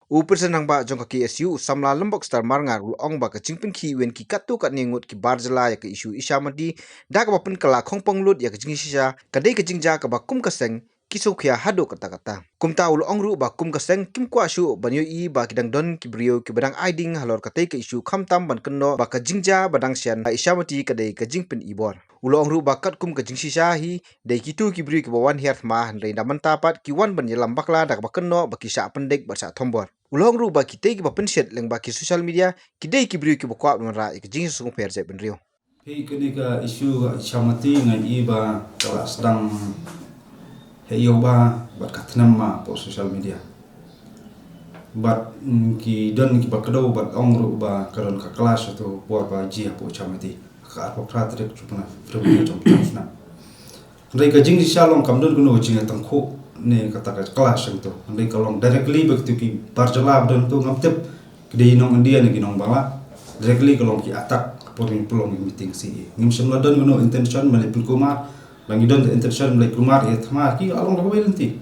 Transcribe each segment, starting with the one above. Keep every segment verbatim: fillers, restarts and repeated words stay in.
U President Rangbah jong ka K S U, u samla Lymbok Star Marngar, u la ong ba ka jingpynkhih ïa ki katto katne ngut ki bar jylla ïa ka issue Isha Mati da kaba pynkylla khongpong lut ïa ka jingshisha, ka dei ka jingjia kaba kum ka seng ki sngewkhia haduh katta katta. Kumta u la ong ruh ba kum ka seng kim kwah shuh ban ïohi ba ki dang don ki briew kiba dang ai ding halor katei ka issue, khamtam ban kynnoh ba ka jingjia ba dang shen ha Isha Mati ka dei ka jingpynibor. U la ong ruh ba katkum ka jingshisha hi, dei kito ki briew kiba wan hiar thma, hynrei da mynta pat ki wan ban ïalam bakla da kaba kynnoh ba ki shah pyndik bad shah thombor. U la ong ruh ba kitei kiba pynshit lyngba ki social media ki dei ki briew kiba kwah ban wanrah ïa ka jingsngewpher jaitbynriew. Phi, kane ka issue Isha Mati nga i ba ka la sdang heh ïew ba bad ka tnem ma hapoh social media. Bad, mm, ki don kiba kdew bad ong ruh ba ka don ka clash hato por ba jia hapoh Isha Mati. Ka arphew phra tarik jong u bnai February jong u snem. Hynrei ka jingshisha long kam don kano ka jingïatangkhuh ne kata ka clash hangto. Hynrei ka long directly ba kito ki bar jylla ba don hangto, ngam tip ki dei nong India ne ki nong Bangla. Directly ka long ki attack por ngi pynlong ïa ka meeting C A A. Ngim shym la don kano intention ban leit pynkulmar. Lada ngi don intention ban leit kulmar ïa thma, ki la long da kawei lynti.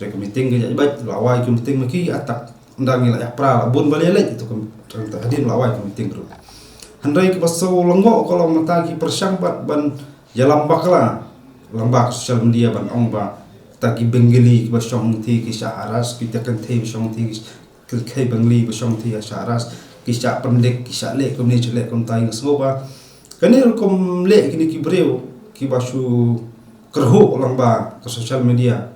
Hynrei ka meeting ka ïaid beit, la wai ka meeting ma ki attack. Ynda ngi la ïapra la bun ba leit leit, to ka, hadien la wai ka meeting ruh. Hynrei kaba sngewlyngngoh ka long mynta ki pyrshang pat ban ïalam bakla lyngba ka social media ban ong ba kita ki Bengali kiba shong hangtei ki shah harass, kita ki kynthei ba shong hangtei ki, ki Bengali ba shong hangtei ki shah harass, ki shah pyndik, ki shah leh kumne, shah leh kumtai. Nga sngew ba kane rukom leh kine ki briew kiba shu kyrhuh lyngba ka social media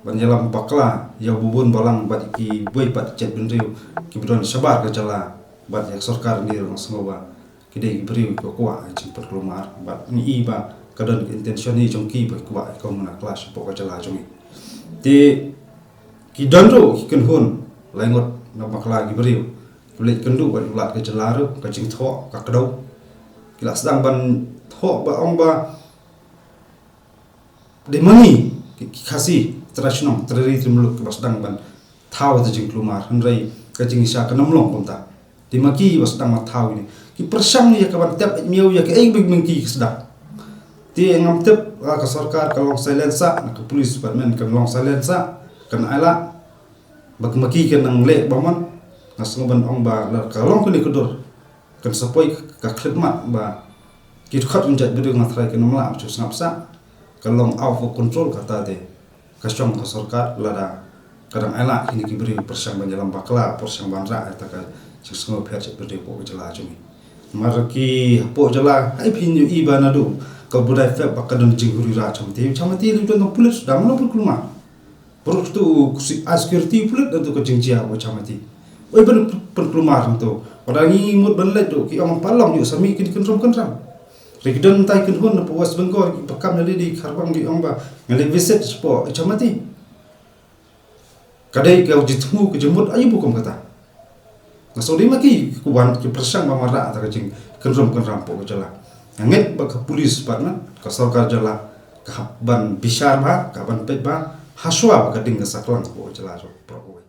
ban ïalam bakla ïa u ba bun balang bad kiwei pat ki jaitbynriew kiba don shabar ka jylla bad ïa ka sorkar India ruh, nga sngew ba ki dei ki briew kiba kwah ïa ka jingpynkulmar bad ngi i ba ka don ka intention hi jong ki ba ki kwah ïa ka muna clash hapoh ka jylla jong ngi. Te ki don ruh ki kynhun lai ngut na bakla ki briew kiba leit kynduh bad u Lat ka jylla ruh, ka jingthoh ka kdew. Ki la sdang ban thoh ba ong ba dei ma ngi ki, ki Khasi, trai shnong, trai ri, trai muluk kiba sdang ban thaw ïa ka jingkulmar, hynrei ka jingshisha kam long kumta. Dei ma ki ba sdang ban thaw ïa kine. Ki pyrshang ïa ka ban tep miaw ïa kaei ba ma ki ki sdang. Te ngam tip, ah, ka sorkar ka long silent sah, na ka police department kan long silent sah, kan ailad. Ba ma ki kan nang leh ba mon, nga sngew ban ong ba lada ka long kane ka dur, kan sa poi ka khlieh mat ba ki dkhot ki jaitbynriew, nga tharai kin ym lah ban shu sngap sah. Ka long out of control kata te ka shong ka sorkar lada ka dang ailad kine ki briew pyrshang ban ïalam bakla, pyrshang ban rah ïa kata ka jingsngewpher jaitbynriew hapoh ka jylla jong ngi. Namar ki hapoh jylla, ai phin ïohi ba naduh ka bnai Feb ba ka don jinghuri rah Chamati, Chamati lei don tang pulit, da mano pynkulmar. Baroh kito u si-, ai security pulit da to ka jingjia hapoh Chamati. Oi ban pyn-, pynkulmar hangto. Lada ngi mut ban leit to ki ong ba long ïoh sa mih kine ki kynrum kynram. Hynrei ki don tai kynhun na West Bengal kiba kam na lade kharbang ki ong ba ngan leit visit shapoh Chamati. Ka dei ka jingthmu ka jingmut aïu ba kum kata. Nga sngew dei ma ki ki wan ki pyrshang ban wanrah ïa kata ka jingkynrum kynram hapoh ka jylla. Nga ngeit ba ka police department, ka sorkar jylla ka hap ban bishar bha, ka hap ban peit bha, hashwa ba ka ding ka saklang hapoh ka jylla jong ngi baroh kawei.